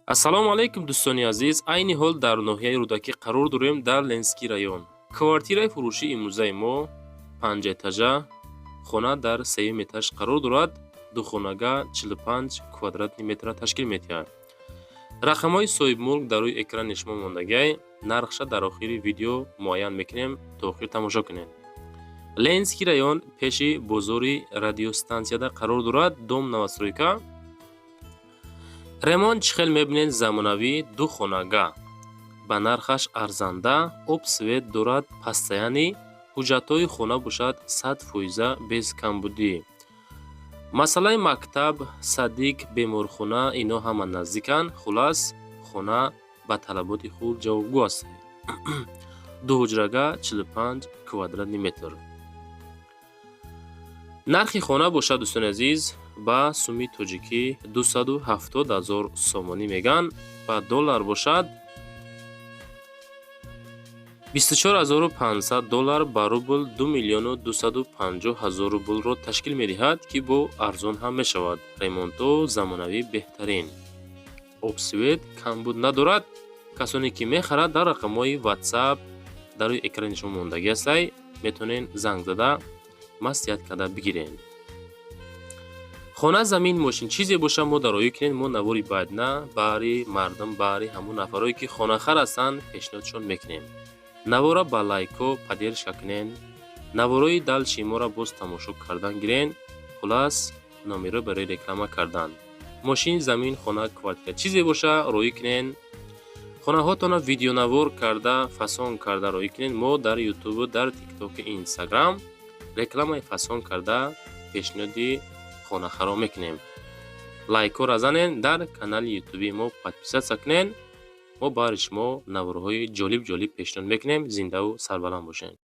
Ассалому алайкум, дӯстони азиз! Айни ҳол дар ноҳияи Рӯдакӣ қарор дорем, дар Ленинский район. Квартираи фурӯшии имрӯзаи мо панҷэтажа, хона дар сеюм этаж қарор дорад. Духонага, 45 квадратный метрра ташкил медиҳад. Рақамҳои соҳибмулк дар рӯи экрани шумо мондагиай. Нархша дар охири видео муайян мекунем, то охир тамошо кунед. Ленинский район, пеши бозори Радиостанцияда қарор дорад, дом новостройка. Ремонт чӣ хел мебинед, замонавӣ, ду хонага ба нархаш арзанда, об, свет дорад, постоянный. Ҳуҷҷатҳои хона бошад, 100 фоиза, без камбудӣ. Масъалаи мактаб, садик, беморхона, ино ҳама наздиканд. Хулас, хона ба талаботи худ ҷавобгӯ аст. Дуҳуҷрага, 45 квадратный метр. Нархи хона бошад, дӯстони азиз, ба суми тоҷикӣ 270 ҳазор сомонӣ мегӯянд. Ба доллар бошад 24 500 доллар, ба рубл 2 миллиону 250 ҳазор рублро ташкил медиҳад, ки бо арзон ҳам мешавад. Ремонтҳо замонавӣ, беҳтарин, об, свет камбуд надорад. Касоне ки мехарад, дар рақамҳои Ватсап дар рӯи экрани шумо мондагӣ ҳастай, метавонед занг зада, маслиҳат карда бигиред. Хона, замин, мошин, чизе боша, мо дароӣ кунед. Мо навори баъдна баҳри мардум, баҳри ҳамун нафарое ки хонахар ҳастанд, пешниҳодшон мекунем. Навора ба лайкҳо поддержка кунед, наворои дальше моро боз тамошо кардан гирен. Хулас, номерҳо барои реклама кардан, мошин, замин, хона, квартира, чизе боша, роӣ кунед. Хонаҳотонро видеонавор карда, фасон карда роӣ кунед. Мо дар Ютубу дар Тиктоку Инстаграм рекламаи фасон карда пешниҳоди хонахаро мекунем. Лайкҳоро занен, дар канали ютуби мо подписаться кунед. Мо баҳри шумо наворҳои ҷолиб ҷолиб пешниҳод мекунем. Зиндаву сарбаланд бошед.